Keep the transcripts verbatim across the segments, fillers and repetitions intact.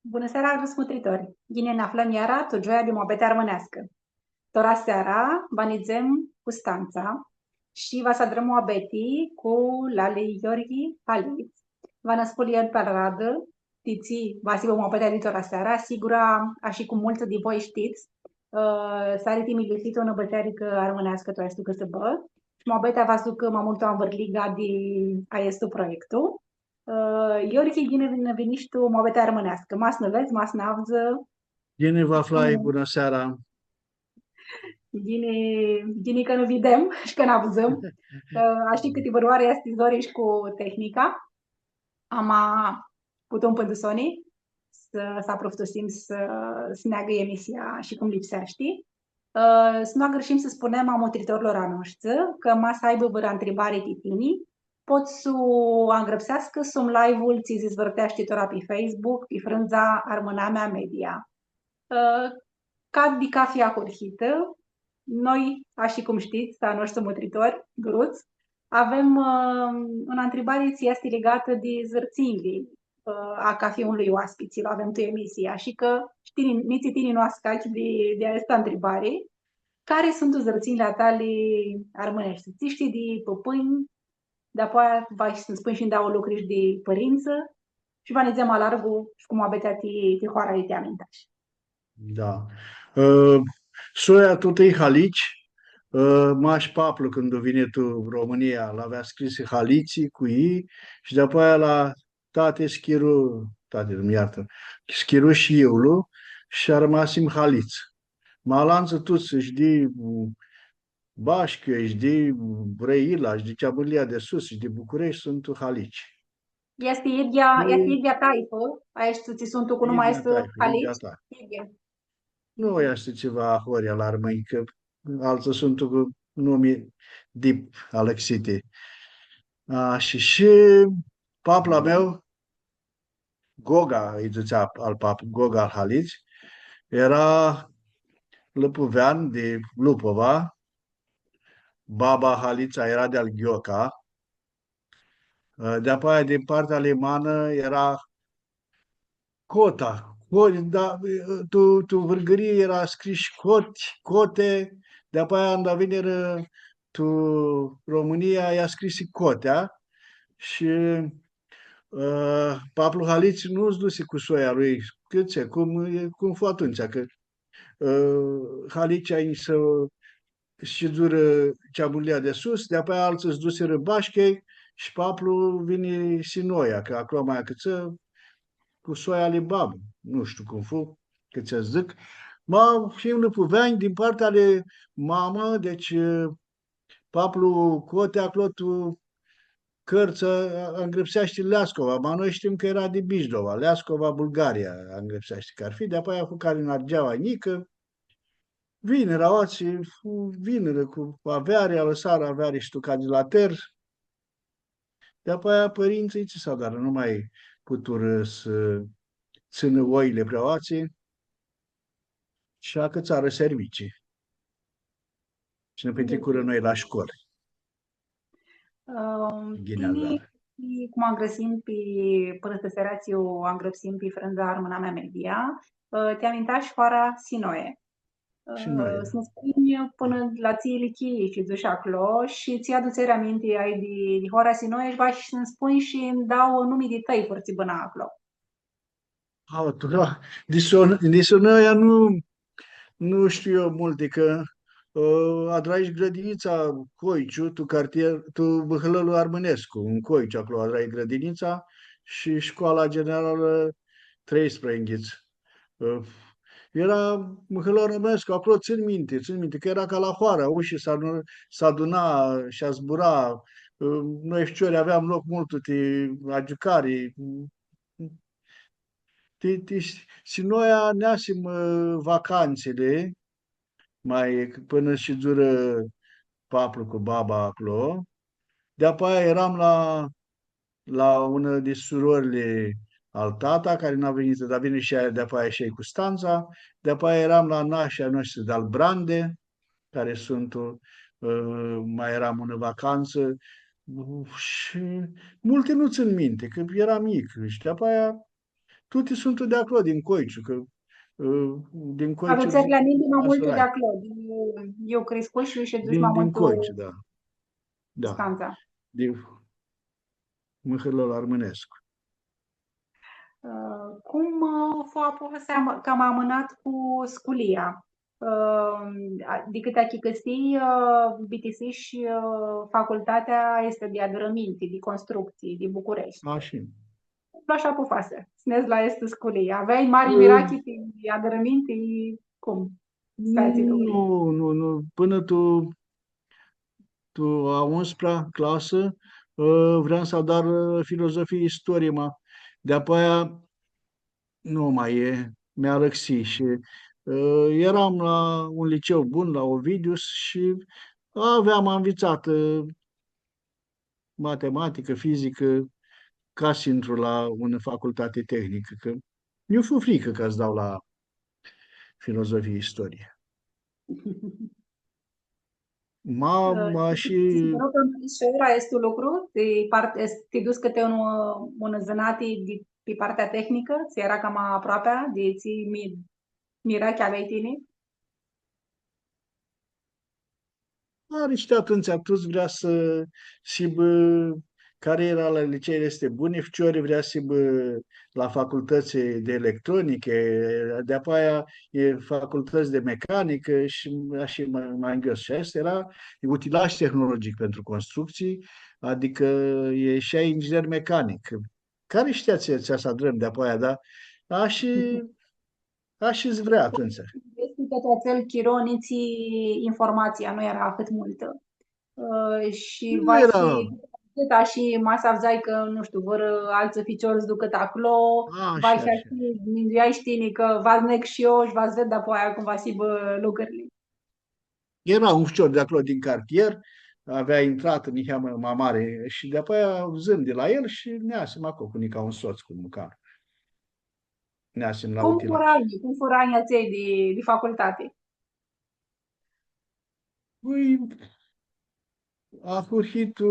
Bunã seara, vruts mutritori! Ghini nã aflãm iara tu gioia di muabeti armãneascã. Tora seara va nidzem Custantsa shi va s-adrãm muabeti cu lali Gheorghi Halits. Va nã spunã el pi aradã ti tsi va s-hibã muabetea di tora seara. Sigura, ashi cum multsã di voi shtits, ã, s-ari timiljisit unã bãsearicã armãneascã tu aestu cãsãbã. Shi muabetea va s-ducã ma multu anvãrliga di aestu proiectu. Ã, Gheorghi, ghini nã vinish tu muabetea armãneascã. Ma s-nã vedz, ma s-nã avdzã. Ghini vã aflai, bunã seara! Ghini, ghini cã nã videm shi cã nã avdzãm. Ã, ashi cãti vãrãoarã easti zori shi cu tehnica. Ama putum pãn di soni s-, s-apruftusim s-, s-neagã emisia shi cum lipseashti. Ã, s-nu agãrshim s-spunem a mutritorilor a noshtri cã ma s-aibã vãrã ntribari ti tini, pot s-u angrãpseascã sum live-ul tsi s-dizvãrteashti tora pi Facebook, pi frãndza Armãnamea Media. Ã, ca di cafi ahurhitã, noi, ashi cum shtits, a noshtri mutritori, vruts, avem, ã, unã ntribari tsi easti ligatã di zãrtsinjli, ã, a cafi unui oaspit, tsi-l avem tu emisii. Ashi cã, shi tini, nitsi tini nu ascachi di, di aestã ntribari. Cari suntu zãrtsinjli a tali armãneshti? Tsi shtii di pãpãnj, dapoaia va s-nji spunj shi ndauã lucri shi di pãrintsã shi va nidzem ma largu shi cu muabetea ti, ti hoara di ti amintash. Da. Ã, soia tutã-i Halici, ã, mash paplu, cãndu vini tu Romãnia, l-avea scrisi Halitsi cu i, shi dapoaia la tati s-chiru, tati, nu-mi iartã, s-chiru shi iulu, shi armasim Halits. Ma alantsã tuts, shi di, mm, Bashchiu, shi di Brãila, shi di Ceamurlia di Sus, shi di Bucureshti, suntu Halici. Easti idyea, easti idyea taifã, aeshti tsi suntu cu numa aestã, Halici? Idyea taifã, idyea taifã. Idyea. Nu easti tsiva ahoryea la armãnj, cã altsã suntu cu numi dip alãxiti. A, shi, shi paplu a meu, Goga, lji dzãtsea al pap-, Goga al Halits, eara lãpuvean di Lupova, baba Halitsa eara di al Ghioca, ã, di-apoaia, din partea ali manã, eara Cota, Co-, da, tu, tu Vãrgãrii eara scrish Coti, Cote, di-apoaia, anda vinirã tu Romãnia, lj-ascrisi Cotea, shi, ã, paplu Halitsi nu s-dusi cu soia lui, cã tsi, cum, cum fu atumtsea, cã, ã, Halitsi s-, shidzurã Ceamurlia di Sus, di-apoaia altsã s-dusirã Bashchei shi paplu vini Sinoia, cã aclo ma acãtsã cu soia ali babã, nu shtiu cum fu, cã tsi s-dzãc. Ma him lãpuveanj din partea ali mamã, deci, paplu Cotea aclo tu Cãrtsã, a-, angrãpseashti Leascova, ma noi shtim cã eara di Bijdova, Leascova, Bulgaria, angrãpseashti cari fi, di-apoaia fu cari tu Argeaua Njicã, vinirã aoatsi, fu-, vinirã cu aveari, alãsarã aveari shi tu Cagilater. Di-apoaia pãrintsãlj tsi s-adarã, nu ma puturã s-tsãnã oili pri aoatsi shi acãtsarã servicii. Shi nã pitricurã noi la shcoli. Ãm, ghini, tini, adarã. Shi cum angrãpsim pi, pãnã tu seara tsi u angrãpsim pi frãndza Armãnamea Media, ã, ti amintash hoara Sinoe. Sinoe, ã, da. S-nã spunj pãnã la tsi ilichii shidzush aclo shi tsi adutseri aminti ai di, di hoara Sinoe shi va s-nã spunj shi ndauã numi di tãifuri tsi bãna aclo. A, tu, da, di Son-, di Sinoia nu, nu shtiu eu multi, cã, ã, adrai shi grãdinitsa Coiciu, tu cartier, tu mãhãlãlu armãnescu, tu Coiciu, aclo adrai grãdinitsa shi shcoala generalã treisprãyinghits. Ã, eara mãhãlãlu armãnescu, aclo tsãn minti, tsãn minti, cã eara ca la hoarã, ushi s-adu-, s-aduna shi zbura, ã, noi ficiori aveam loc multu ti agiucari, Ti, ti, shi noi neasim, ã, vacantsili, ma pãnã shidzurã paplu cu baba aclo. Di-apoaia earam la, la unã di surãrli al tata, cari nu vinirã, dar vini shi ea, di-apoaia shi ea Custantsa. Di-apoaia earam la nashi a noshtri di-al Brande, cari suntu, ã, ma earam unã vacantsã, shi multi nu tsãn minti, cã earam njic. Shi di-apoaia Tuti suntu di aclo, din Coiciu, cã, ã, din Coiciu, avets aminti ma multu di aclo, di, eu criscut shi shedzush ma multu. Din Coiciu, da. Da. Constantsa. Di mãhãrlu armãnescu. Ã, cum, ã, fu apuhãsea cã am amãnat cu sculia? Ã, a, di cãti achicãsii, ã, bitisish, ã, facultatea aestã di adãrãminti, di constructsii, di Bucureshti. Ashi. Cum ashi apufasi s-nedz la aestã sculii? Aveai mari mirachi pi adãrãminti? Cum? Nu, nu, nu. Pãnã tu, tu a unsprã clasã, ã, vream s-adar, ã, filozofii, istorii, ma di-apoia nu ma, e, mi-alãxii shi, ã, eram la un liceu bun, la Ovidius, shi aveam anvitsatã, ã, matematicã, fizicã, ca s-intru la unã facultati tehnicã, cã nji fu fricã ca s-dau la filozofii, istorii. Ma, ã, ma shi, shi tsi s-pãru cama lishor aestu lucru, ti part-, es-, ti duts cãtã un, unã zãnati di, pi partea tehnicã, tsi eara cama aproapea di tsi mi-, mirachi aveai tini? Ari shi atumtsea tuts vrea s-, s-hibã, cari eara la liceili aesti buni, ficiorlji vrea s-hibã la facultãts di electronică, di-apoaia e facultãts di mecanicã shi ashi ma, ma nghios. Shi aestã eara utilaj tehnologic pentru construcții, adicã e shi inginer mecanic. Cari shtea tsi, tsi s-adrãm di-apoaia, da? Ashi, ashi s-vrea atumtsea. Easti cã tu atsel chiro nitsi informatsia nu eara ahãt multã. Ã, shi nu va eara. Shi, cãt ashi, ma s-avdzai cã, nu shtiu, vãrã altsã ficiori s-ducã aclo, a, va shi ashi, ashi. Minduiai shi tini cã va s-neg shi eu shi va s-ved di-apoaia cum va s-hibã lucrili. Eara un ficior di aclo din cartier, avea intratã niheamã ma mari shi di-apoaia avdzãm di la el shi neasim aclo cu nica un sots, cu mãcam. Neasim la utilaj. Cum furã anjlji, cum furã anjlji atselj di, di facultati? Pãi, ahurhii tu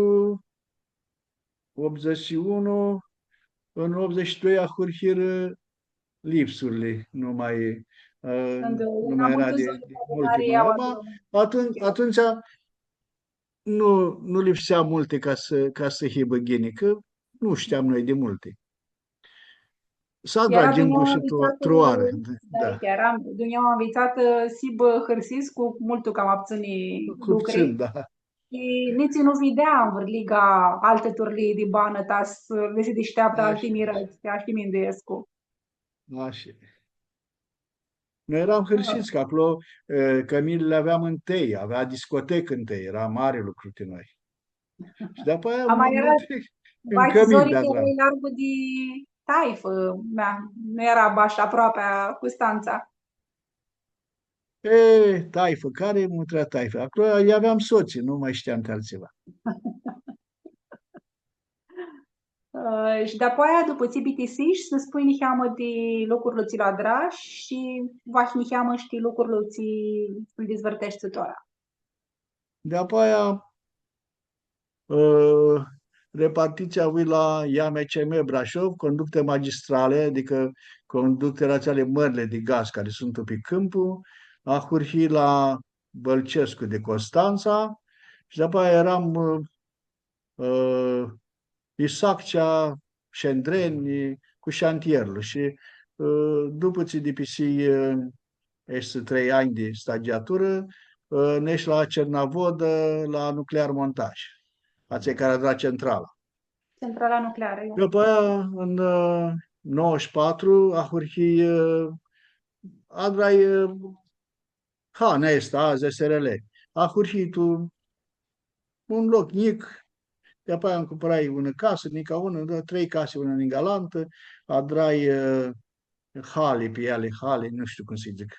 optzeci și unu, în optzeci și doi ahurhirã lipsurli, nu mai, ã, nu mai eara di, di multi. Atumtsea, nu, nu lipsea multi ca s-, ca s-hibã ghini, cã nu shteam noi di multi. S-adra gingushi tu, tu oarã. Da, da. Chiar am, dunjaua anvitsatã, ã, s-hibã hãrsits cu multu cama ptsãni lucri. Cu ptsãni, da. Shi nitsi nu videa anvãrliga altã turlii di banã, ta s-li si dishteaptã alti mirãts, ashi minduescu. Ashi. Noi eram hãrsits cã aclo, e, cãminjli li aveam ntãi, avea discotecã ntãi, eara mari lucru ti noi. Shi di-apoaia am, am eara, în cămin zori de-a cã eara largu di taifã, mea, nu eara bash aproapea Custantsa. E, taifã, cari mutrea taifã? Aclo aveam sots, nu mai shteam ti altsiva. Ã, shi di-apoaia, dupã tsi bitisish, s-nã spunj niheamã di lucrul tsi lu adrash shi vahi niheamã shi di lucrul tsi lu dizvãrteshti tora. Di-apoaia, ã, repartitsia avui la I A M C M Brașov, conducte magistrale, adicã conductili atseali mãrli di gaz cari suntu pi cãmpu, ahurhii la Bălcescu di Constantsa shi di-apoaia eram, ã, ã, Isaccea, Shendreni, cu shantierlu. Shi, ã, dupã tsi dipisii, ã, aeshti trei anj di stagiaturã, ã, nesh la Cernavodă, la Nuclear Montaj. Atselj cari adra centrala. Centrala nuclearã, eu. Dupã aia, în, ã, nouăzeci și patru, ahurhii, ã, adrai, ã, ha, nea aestã, adzã S R L. Ahurhii tu un loc njic, di-apoaia nj-cumpãrai unã casã, nica unã, da, trei casi, unã ningã alantã, adrai, ã, hali pi eali, hali, nu shtiu cum s-dzãc.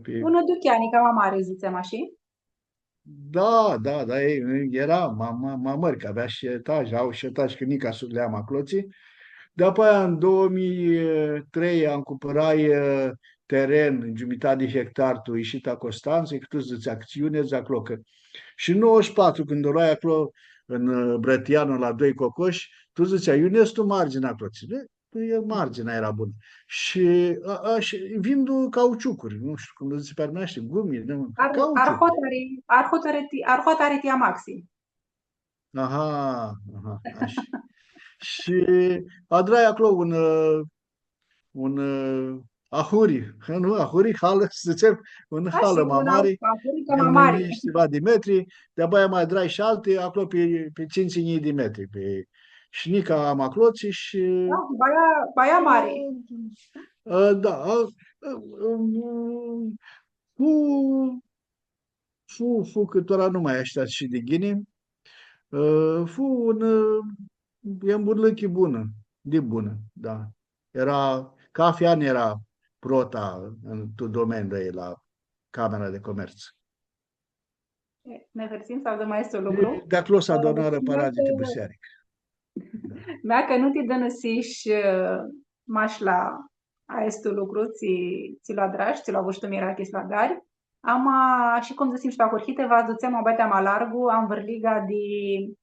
Pi unã ducheani cama mari, dzãtsem ashi? Da, da, da, e, eara ma, ma, ma mãri, cã avea shi etaji, au shi etaji, cã nica s-, li am aclotsi. Di-apoaia, în două mii trei, am cumpãrat, e, teren, giumitati di hectar, tu Ishita Constantsei, cã tu dzãtsea, cã iu nedz aclo, cã. Shi în nouăzeci și patru, cãndu u loai aclo, în, e, Brătianu, la doi cocoshi, tu dzãtsea, iu nedz tu margini aclotsi. e, marginea era bunã. Shi, a, a, shi vindu cauciucuri, nu shtiu cum dzãtsi pi armãneashti, gumi, nu, Ar-, cauciuc. Arhotari, arhotari ti, arhotari ti amaxi. Aha, aha, ashi. Shi adrai aclo un, ã, un, ã, ahuri, nu, ahuri, halã, s-dzãtsem, un Ashi, halã ma un mari, ahuri ca di ma un mari. Njilji shi tsiva di metri, di-apoia ma adrai shi alti, aclo pi, pi tsintsi njilji di metri, pi, shi nica am aclotsi shi Da, baia, baia mari. Ã, da, ã, ã, ã, cu Fu, fu, cã tora nu ma easti ashi di ghini. Ã, fu un, ã, e un burlãchi bunã, di bunã, da. Era, cafi an era prota tu domeniul ei la Camera de Comerț. E, nã hãrsim s-avdzãm aestu lucru. Di aclo s-adunarã paradz ti bisearicã. Da. Mea cã nu ti dãnãsish, ã, mash la aestu lucru, tsi, tsi lu adrash, tsi lu avush tu mirachi s-lu adari. Ama, shi cum dzãsim shi tu ahurhitã, va s-dutsem muabetea ma largu, anvãrliga di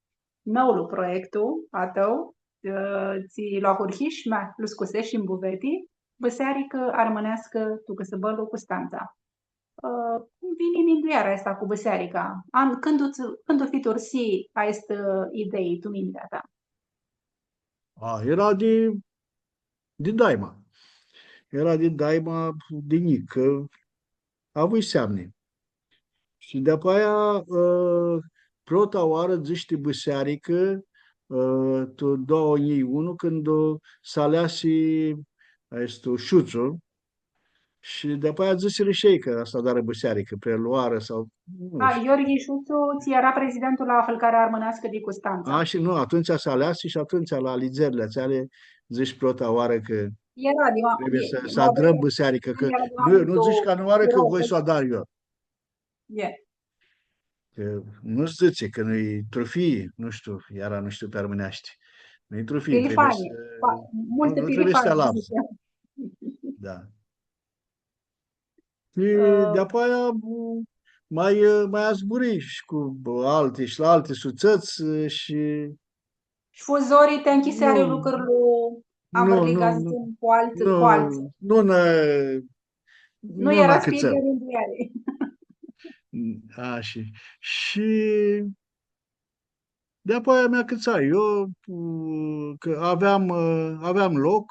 noulu proiectu a tãu, ã, tsi lu ahurhish, mea, lu scusesh shi n buveti, Bisearicã Armãneascã tu cãsãbãlu Custantsa. Ã, cum vini mindueara aestã cu bisearica? An-, cãndu tsã, cãndu fitrusi aestã idei tu mintea ta? A, era di, di daima. Era di daima, di njic, cã avui seamni. Shi di-apoaia, ã, prota oarã dzãsh ti bisearicã, ã, tu doauã njilji unu, cãndu s-aleasi aestu Shutsu, Shi di-apoaia dzãsirã shi elj cã va s-adarã bisearicã, preluarã sau, nu A, shtiu. Iorghi Shutsu, tsi eara prezidentul la Fãlcarea Armãneascã di Custantsa. A, shi nu, atumtsea s-aleasi shi atumtsea la alidzerli atseali dzãsh prota oarã cã Eara di ma-, trebuie e, s-, e, s-adrãm bisearicã, cã eara di ma nu, nu multu dzãsh canãoarã cã birocrat. Voi s-u adar eu. E. Cã nu s-dzãtsi cã nu-i trufii, nu shtiu, iara nu shtiu pi armãneashti. Nu-i trufii, trebuie Pirifani. S-, pa-, nu, multã nu trebuie s-ti pirifani, alapsi. Dzãtsem. Da. Shi, ã, di-apoaia, ma, ma azburãi shi cu alti, shi la alti sutsãts, shi Shi fu zori, ti nchiseari lucrul, nu, anvãrliga, nu, s-dzãtsem, cu altsã, nu, cu altsã. Nu nã, nu nã eara acãtsãm. Spigãri, nu eara. Ashi. Shi di-apoaia mi acãtsai eu, cã aveam, ã, aveam loc,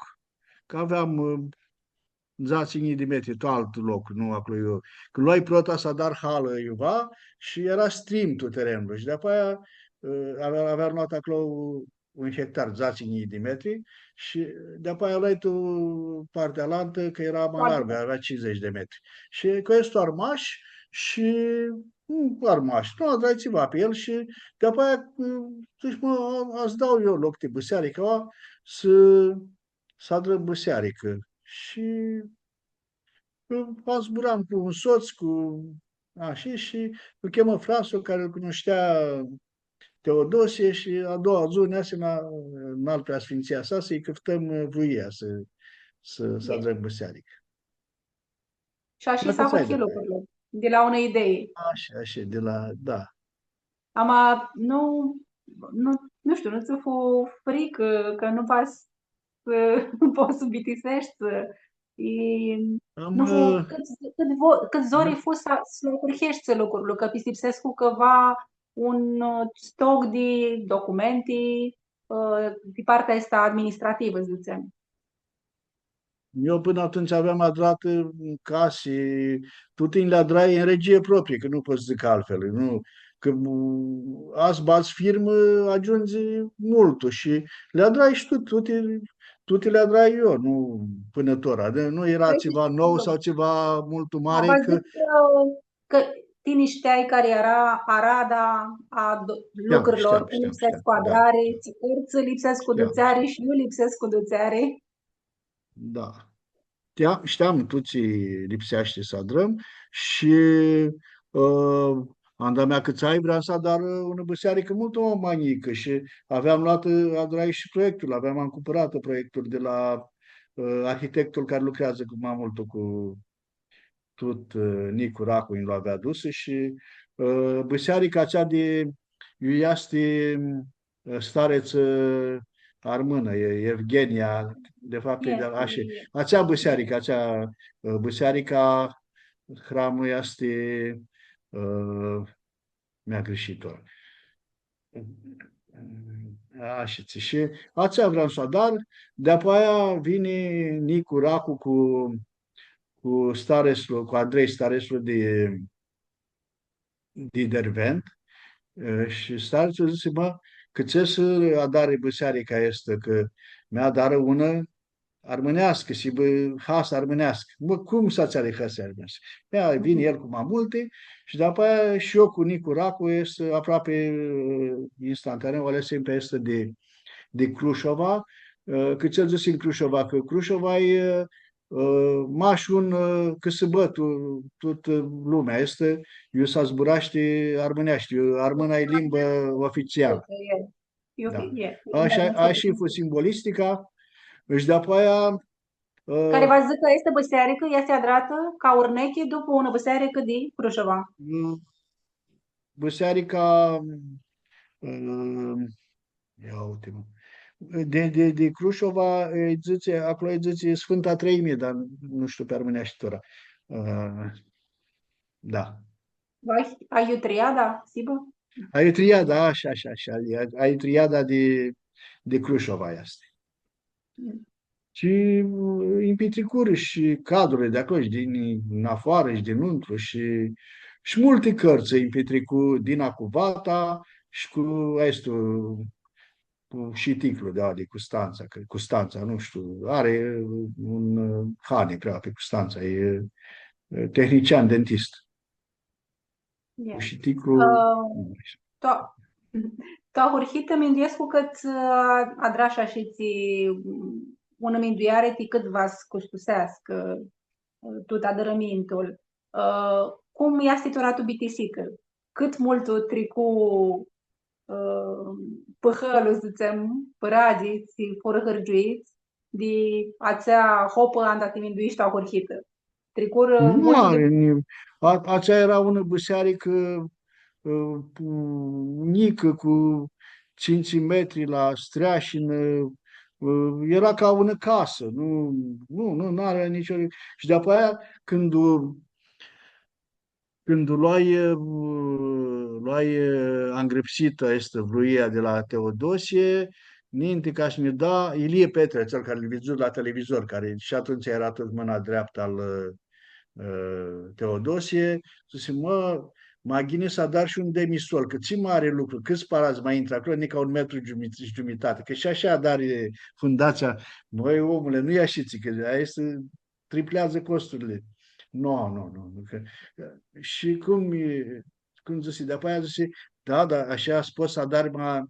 cã aveam, ã, dzatsi njilji di metri, tu altu loc, nu aclo eu. Cã loai prota s-adar halã iuva shi eara strimtu terenlu. Shi di-apoaia, ã, avea, avea loat aclo un hectar, dzatsi njilji di metri, shi di-apoaia loai tu partea alantã, cã eara ma largu, avea tsindzãts di metri. Shi cu aestu armash shi, nu armash, nu, adrai tsiva pi el shi di-apoaia, ã, dzãsh, mã, a, a s-dau eu loc ti bisearicã, s- s-adrãm bisearicã. Shi, ã, azburam cu un sots, cu, ashi, shi lu chemã frailu cari lu cunushtea Teodosie shi a doua dzuã neasi la, la Preasfinția sa s-lji cãftãm, ã, vuia s-, s-, s-adrãm bisearicã. Shi ashi s-ahurhi lucrurli, di la unã idei. Ashi, ashi, di la, da. Ama nu, nu, nu shtiu, nu tsã fu fricã cã nu va s-, s-, pots s-bitiseshti, e, nu fu, ã, cãt, cãt vo-, cãt zori fu s-, s-lu ahurheshti lucrurli, cã pistipsescu cã va un, ã, stoc di documenti, ã, di partea aestã administrativã, s-dzãtsem. Eu pãnã atumtsea aveam adratã casi, tuti li adrai tu regie proprie, cã nu pot s-dzãc altfel, nu, cã, ã, a s-badz firmã, agiundzi multu shi li adrai shi tu, tuti, tuti li adrai eu, nu pãnã tora, nu, nu eara tsiva nou sau tsiva multu mari, cã, cã tini shteai cari eara arada a do-, lucrurlor, cum lipsescu adrari, tsi cãrtsã lipsescu dutseari shi nu lipsescu dutseari. Da. Shtiam, shtiam tut tsi lipseashti s-adrãm shi, ã, anda mi acãtsai, vream s-adar, ã, unã bisearicã multu ma njicã shi aveam loatã, adrai shi proiectul, aveam ancumpãratã proiectul di la, ã, arhitectul cari lucreadzã cu, ma multu cu tut, ã, Nicu Racu, nji lu avea dusã shi, ã, bisearica atsea di iu easti, ã, staretsã, armãnã, e Evgenia, de fapt, e de la, ashi. Atsea bisearicã, atsea, ã, bisearica, hramul easti, ã, mi-agãrshii tora. Ashi, tsi, shi atsea vream s-u adar, di-apoaia vini Nicu Racu cu, cu stareslu, cu Andrei, stareslu di, di Dervent, e, shi stareslu dzãsi, „Mã, cãtse s-adari bisearica aestã, cã mea adarã unã armãneascã, s-hibã hasã armãneascã.” „Mã, cum s-atsea di hasã armãneascã?” Ia, vini el cu ma multi shi dapoaia shi eu cu Nicu Racu, easti aproapi, ã, instantaneu, alesim pi aestã di, di Crushova, ã, cã tsi dzãsi în Crushova, cã Crushova e, ã, mash un, ã, cãsãbã, tu, tutã lumea easti, iu s-zburashti armãneashti, iu armãna e limbã oficialã. Da. Ashi, ashi fu simbolistica. Shi dapoaia, ã, cari va s-dzãcã cã aestã bisearicã easti adratã ca urnechi dupã unã bisearicã di Crushova. Mm, bisearica, mm, ia uite, mã. Di, di, di Crushova, e, dzãtsi, aclo e dzãtsi Sfânta Treime, dar nu shtiu pi armãneashti tora. Ã, da. Ai, ai triada, s-hibã? Ai triada, ashi, ashi, ashi, ai, ai triada di, di Crushova easti. Mm. Shi, mm, nji pitricurã shi cadrurli di aclo, shi din afoarã, shi dinãuntru, shi, shi multi cãrtsã nji pitricu Dina Cuvata shi cu aestu, cu Shiticlu, da, di Custantsa, cã Custantsa, nu shtiu, ari un, ã, hani prea pi Custantsa, e, e, tehnician dentist. Cu Shiticlu. Ã, tu, tu ahurhitã minduescu cã, ã, adrash shi tsi, ã, unã mindueari ti cãt va s-custuseascã, ã, tut adãrãmintul. Ã, cum easti tora tu bitisitã? Cãt multu tricu, ã, pãhãlu, dzãtsem, pãradzlji tsi furã hãrgiuits di atsea hopã anda ti minduishi tu ahurhitã? Tricurã multu di... Nu ari ni-, a, atsea eara unã bisearicã, ã, pu-, njicã, cu tsintsi metri la streashinã, ã, eara ca unã casã, nu, nu, nu, n-ari nicio, shi di-apoaia, cãndu, cãndu loai, ã, loai, ã, angrãpsitã aestã vruia di la Teodosie, ninti ca s-nji da, Ilie Petre, atsel cari lu vidzush la televizor, cari shi atumtsea eara tut mãna dreaptã al, ã, Teodosie, dzãsi, „Mã, ma ghini s-adari shi un demisol, cã tsi mari lucru, cãts paradz ma intrã aclo, nica un metru giumi-, giumitati, cã shi ashi adari fundatsia.” „Mãi, omule, nu e ashitsi, cã aestã tripleadzã costurli.” „Nu, nu, nu, nu, cã...” Shi cum e, cum dzãsi, di-apoaia dzãsi, „Da, da, ashi s-pots s-adari ma,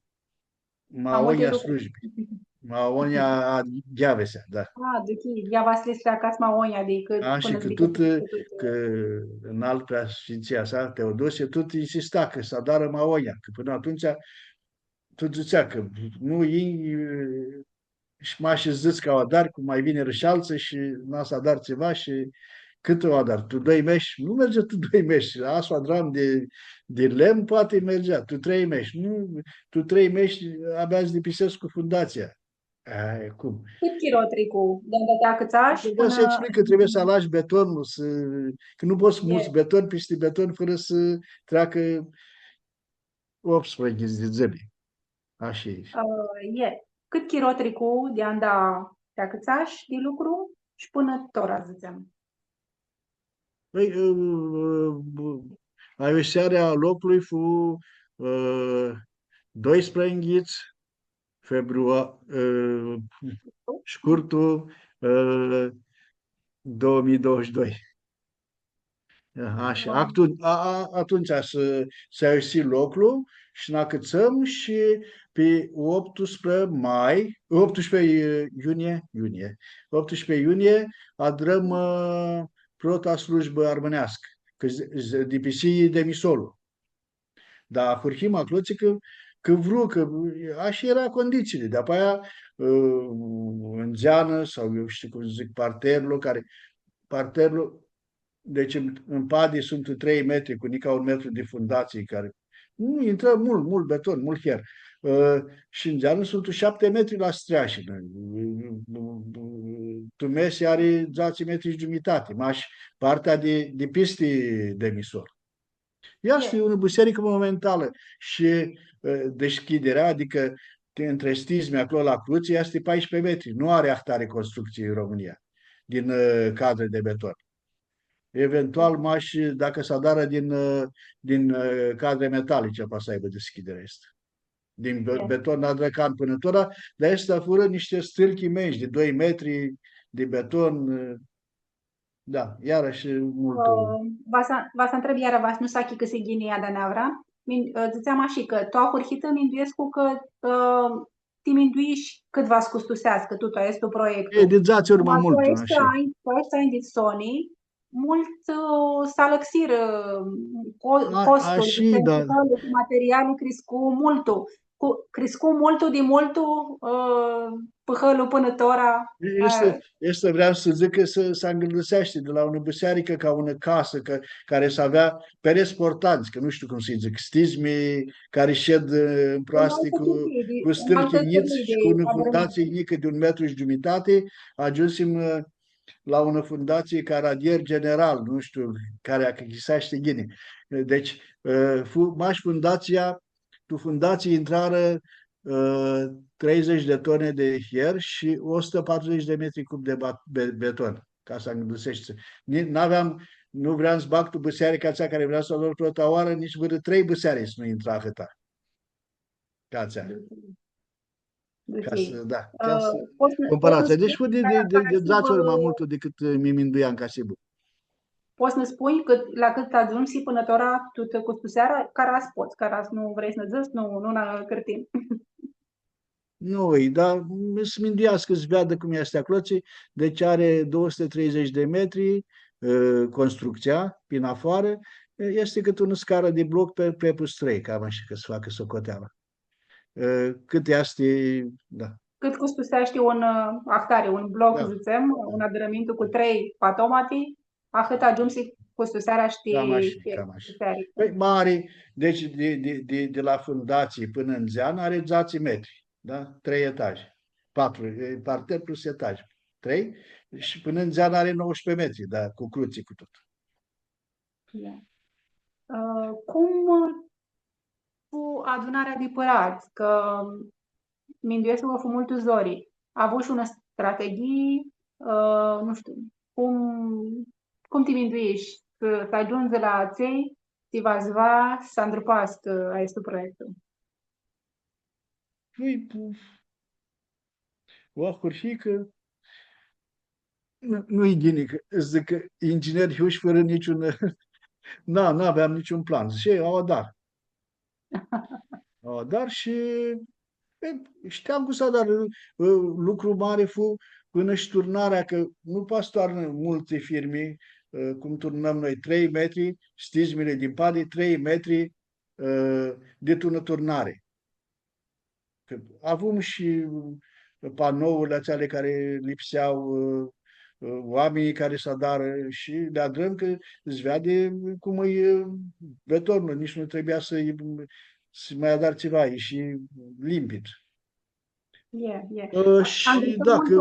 ma aonja lucru. Slujbi. Ma aonja a, gheavesea, da.” A, dzãsi, ea va s-li streacã ma aonja di cãt... A, shi pãnã cã di tut, cãt, cã nalt preasfinția sa, Teodosie, tut insista cã s-adarã ma aonja, cã pãnã atumtsea tut dzãtsea cã nu, e, shi mash dzãts cã u adari, cum ma yinirã shi altsã shi n-a s-adari tsiva shi cãt u adari, tu doi mesh? Nu mergea tu doi mesh, ashi u adram di, di lemn, poati mergea, tu trei mesh, nu, tu trei mesh abia s-dipisescu fundatsia. Ai, cum? Cãt chiro tricu? Di anda ti acãtsash? Trebuie pãnã s-spui cã trebuie s-alash betonlu, s-, cã nu pots s-muts beton pisti beton fãrã s-treacã optsprãyinghits di dzãli. Ashi e. Ã, e. Cãt chiro tricu di anda ti acãtsash di lucru shi pãnã tora, dzãtsem? Pãi, ã, ã, ayisearea loclui fu, ã, doisprãyinghits februar, ã, shcurtu, ã, două mii douăzeci și doi. Aha, shi atumtsea s-, s-ayisi loclu shi nã acãtsãm shi pi optusprãdzatsi mai, optusprãdzatsi iunie, iunie, optusprãdzatsi iunie, adrãm, ã, prota slujbã armãneascã, cã s-, s-, dipisi demisolul. Dar ahurhim aclotsi cã, cã vru, cã ashi eara conditsiili. Di-apoaia, ã, ndzeanã, sau eu shtiu cum dzãc, parterlu, cari, parterlu, deci în, în padi suntu trei metri cu nica un metru di fundatsii, cari, nu, intrã multu, multu beton, multu her. Ã, shi ndzeanã suntu shapti metri la streashini. Tu mesi ari dzatsi metri shi giumitati, mash partea di, di pisti demisor. Easti unã bisearicã monumentalã shi, ã, deschiderea, adicã, ti-, între stizmi aclo la crutsi, easti paisprezece metri. Nu ari ahtari construcții în România, din, ã, cadre de beton. Eventual, mash, dacã s-adarã din, ã, din, ã, cadre metalice, poati s-aibã deschiderea aestã. Din be-, beton la Drăcan pãnã tora, dar aestea furã nishti stâlchi imensi, di doi metri, di beton, ã, da, iarãshi multu. Ã, va s-, va s-ntreb iarã, va s-, nu s-achicãsii ghini, Ada Neavra. Min-, ã, dzãtseam ashi cã tu ahurhitã minduescu cã, ã, ti minduishi cãt va s-custuseascã tut aestu proiectu. E, di dzatsi ori ma multu, ashi. Cu aeshti anj, cu aeshti anj di soni, multu, ã, s-alãxirã, ã, co-, costuri, ashi, da. Cu materiali criscu multu. Cu, criscu multu di multu, ã, pãhãlu pãnã tora. Easti, easti, vream s-dzãc cã s-, s-angãldiseashti di la unã bisearicã ca unã casã, cã, cari s-avea pereți portanti, cã nu shtiu cum s-dzãc, stizmi cari shed, ã, în proasti cu, cu stâlchi njits shi cu unã fundatsii njicã di un metru shi giumitati, agiumsim, ã, la unã fundatsii ca radier general, nu shtiu, cari achicãseashti ghini. Deci, ã, fu-, mash fundatsia, tu fundatsii intrarã, ã, treizeci de tone de hier shi o sută patruzeci de metri cub de bat-, be-, beton, ca s-angãldiseashti. Ni-, n-aveam, nu vream s-bag tu bisearica atsea cari vream s-u adar prota oarã, nitsi vãrã trei biserici nu intra ahãta. Ca atsea. Ca s-, da, ca s-, comparația. Deci fu di, di, di, di dzatsi ori ma multu dicãt, ã, mi minduiam ca s-hibã. Pots s-nã spunj cãt, la cãt agiumsi pãnã tora tutã custusearea? Cara s-pots, cara s-, nu vrei s-nã dzãts, nu, nu nã cãrtim. Nu, e, dar s-minduiascã, s-veadã cum easti aclo, tsi, deci ari două sute treizeci de metri, ã, construcția, prin afară, ã, easti cãt unã scarã di bloc pe, pe pus trei, cam ashi, ca s-facã socoteala. Ã, cãt easti, da. Cãt custuseashti un, ã, ahtari, un bloc, dzãtsem, un adãrãmintu cu trei patomati, ahãt agiumsi custusearea, shtii. Cam ashi, cam ashi. Pãi, mari, deci di, di, di, di la fundatsii pãnã ndzeanã ari dzatsi metri, da? Trei etaje. Patru, e, parter plus etaj. Trei? Shi pãnã ndzeanã ari nouăsprezece metri, da, cu crutsi, cu tut. Da. Ã, cum fu adunarea di pãradz? Cã minduescu cã fu multu zori. Avushi unã strateghii, ã, nu shtiu, cum, cum ti minduishi s-, s-agiundzi la atselj tsi va s-va s-andrupascã aestu proiectu? Pãi, pu-, u ahurhii cã nu, nu-i ghini, cã, dzãc cã ingineri hiu shi fãrã niciun, na, n-aveam niciun plan. Dzãc, „E, u adar.” U adar shi, e, shteam cum s-adar, ã, lucru mari fu pãnã shi turnarea, cã nu poati s-toarnã multi firmi, ã, cum turnãm noi, trei metri, stizmili di padi, trei metri, ã, di tu unã turnari. Cã avum shi panourli atseali cari lipsea, ã, ã, oaminjlji cari s-adarã shi li adrãm, cã s-veadi cum e, ã, betonlu, nitsi nu trebuia s-, s-ma adari tsiva, e shi limpid. E, e. Ã, shi da, cã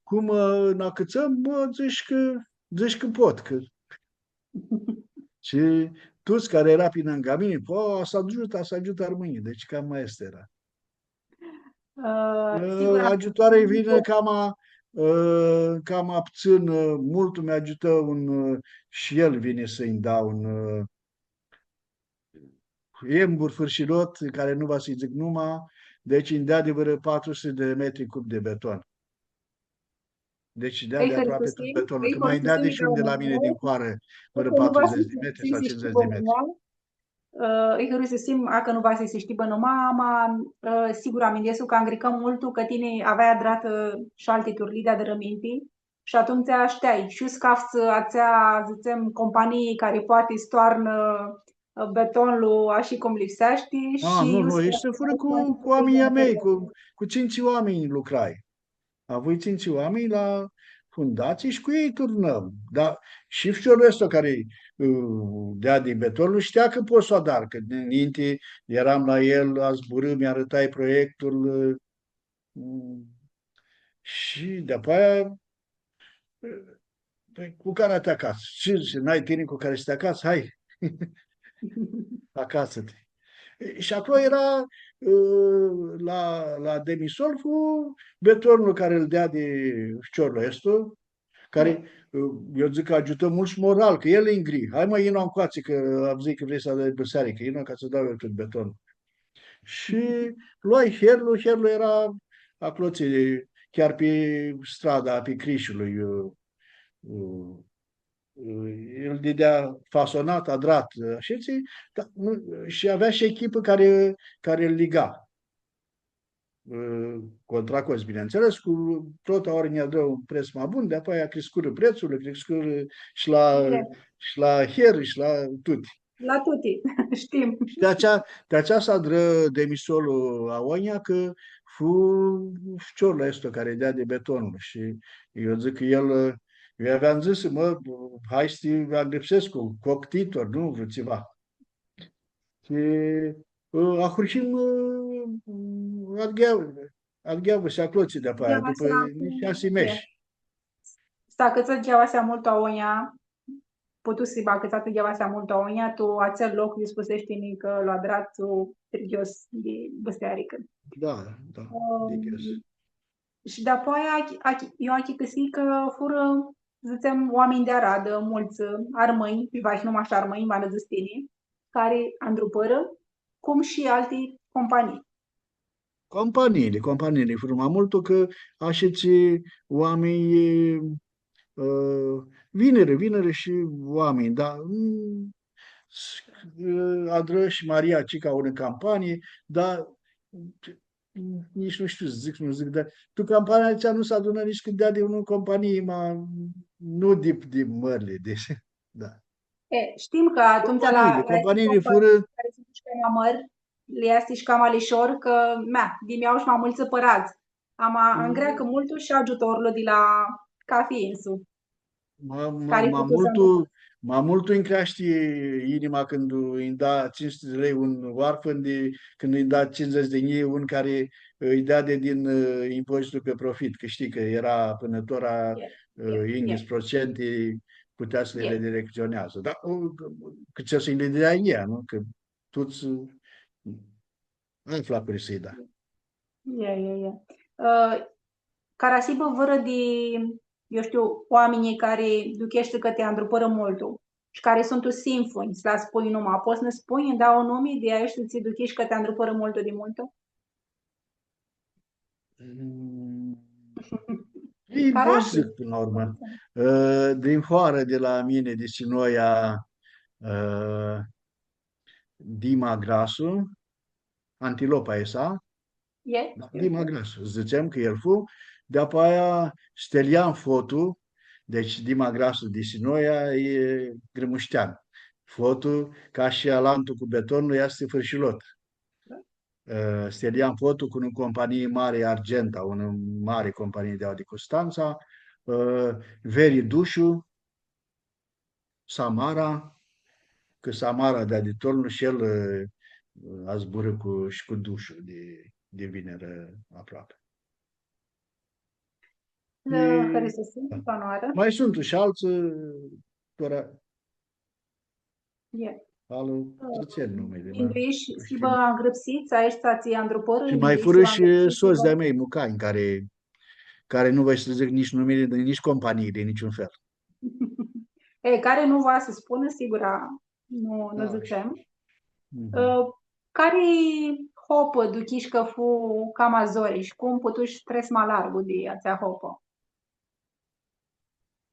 cum, ã, nã acãtsãm, mã, dzãsh cã, dzãsh cã pot, cã Shi tuts cari eara pi ningã mini, „Po, s-agiutã, s-agiutã armãnjlji.” Deci cam aestã eara. Ã, sigur, agiutoari vini cama, ã, cama ptsãn, ã, multu mi agiutã un, ã, shi el vini s-nji da un, ã, embur fãrshilot, cari nu va s-lji dzãc numa, deci nji deadi vãrã patru suti di metri cub di beton. Deci, deadi aproapi tut betonlu, cã ma nji deadi shi un di la mini din hoarã, vãrã patrudzãts di metri sau cincizãts di metri. Ã, ãlj hãristusim, a, cã nu va s-lji si shtibã numa, ama, ã, sigur, aminduescu cã angricãm multu, cã tini aveai adratã shi alti turlii di adãrãminti shi atumtsea shteai, shi s-caftsã atsea, dzãtsem, companii cari poati s-toarnã, ã, betonlu ashi cum lipseashti. A, shi nu, nu, easti fãrã cu, cu oaminjlji a mei, cu, cu tsintsi oaminj lucrai. Avui tsintsi oaminj la, fundatsii shi cu elj turnãm. Dar shi ficiorlu aestu cari, ã, deadi betonlu, shtea cã pot s-u adar, cã ninti eram la el, azburãm, nj-arãtai proiectul, ã, shi di-apoaia, ã, pãi, cu cari ti acats? Shi, shi n-ai tini cu cari s-ti acats? Hai! Acatsã-ti. E, shi aclo eara, ã, la, la Demisol, fu betonlu cari lu deadi ficiorlu aestu, cari, ã, eu dzãc cã agiutã multu shi moral, cã el lji ngri: „Hai, mã, yinu ncoatsi, cã avdzãi cã vrei s-adari bisearicã, yinu ca s-tsã dau eu tut beton.” Shi loai herlu, herlu eara aclo, tsi, chiar pi strada, pi Crishului, ã, ã, ã, el didea fasonat, adrat, ã, ashitsi, da, nu, shi avea shi echipã cari, cari lu liga. Ã, contracost, bineînțeles, cu tut ori nj-adrã un preț ma bun, di-apoaia criscurã prețul, criscurã shi la, shi la her, shi la tuti. La tuti, shtim. Shi di-atsea, di-atsea s-adrã Demisolul aoa, cã fu ficiorlu aestu cari deadi betonlu. Shi eu dzãc cã el, eu aveam dzãsã, mã, hai s-ti angrãpsescu, coctitor, nu? Vãrã tsiva. Shi, ã, ahurhim, ã, adghea-, adgheavãsi aclotsi di-apoaia, dupã nishti shasi meshi. S-acãtsã gheavasea multu aoa, putu s-hibã acãtsatã gheavasea multu aoa, tu atsel loc, iu spuseshi tini cã lu adrat tu trigios di bisearicã. Da, da, ãm, di ghios. Shi di-apoaia, achi-, achi-, eu achicãsii cã furã, dzãtsem, oaminj di aradã, multsã, armãnj, va, nu mash armãnj, va nã dzãts tini, cari andrupãrã, cum shi alti companii. Companiili, companiili furã ma multu, cã ashitsi oaminj, ã, vinirã, vinirã shi oaminj, da, mm, s-, ã, adrã shi Maria Cica unã campanii, da, nitsi nu shtiu s-dzãc, nu dzãc, dar tu campania atsea nu s-adunã nitsi cãt deadi unã companii, ma nu di, di mãrli, di, da. E, shtim cã atumtsea la, companiili, la companiili companii furã cari suntu shi cama mãri, li easti shi cama lishor, cã, mea, di-mea au shi ma multsã pãradz. Ama, mm, angreacã multu shi agiutorlu di la cafi insu. Ma, ma, cari ma putu s-, multu, ma multu nj-creashti inima cãndu nji da tsintsi suti di lei un oarfãn di, cãndu nji da tsindzãts di njilji un cari, ã, lji deadi di, ã, impozitul pe profit, cã shtii cã eara pãnã tora, ã, inghits procenti, putea s-li redirectsioneadzã. Dar, ã, cã tsi s-lji dea ea, nu? Cã tuts, ã, ai flacuri s-lji da. Ia, ia, ia. Ã, cara s-hibã vãrã di, eu shtiu, oaminjlji cari ducheshti cã ti andrupãrã multu shi cari suntu sinfunj, s-lã spunj numa. Pots s-nã spunj, nji dai un numi di aeshti tsi duchishi cã ti andrupãrã multu di multu? Mm. Ei, pot s-dzãc, pãnã la urmã. Ã, din hoarã di la mini, di Sinoia, ã, Dima Grasu, Antilopa aestã. E? Da, Dima Grasu. Dzãtsem cã el fu. Di-apoaia Stelian Fotu, deci Dima Grasu di Sinoia e grãmuștean. Fotu, ca shi alantu cu betonlu, easti fãrshilot. Ã, Stelian Fotu cu unã companii mari, Argenta, unã mari companii di, di Custantsa, ã, Veri Dushu, Samara, cã Samara di-a di turnul shi el, ã, azburã cu, shi cu Dushu di, di vinirã aproapi. Ã, e, haristo, da. Ma suntu shi altsã, tora, e. Alu, ã, dzãtsem numili, ma minduishi s-hibã angrãpsits aeshti tsi andrupãrã. Shi ma furã shi sots di-a mei, mucanj, cari, cari nu voi s-dzãc nitsi numili, nitsi companii di niciun fel. E, cari nu va s-spunã, sigura, nu, nu dzãtsem. Mhm. Ã, cari hopã duchishi cã fu cama zori shi cum putushi s-trets ma largu di atsea hopã?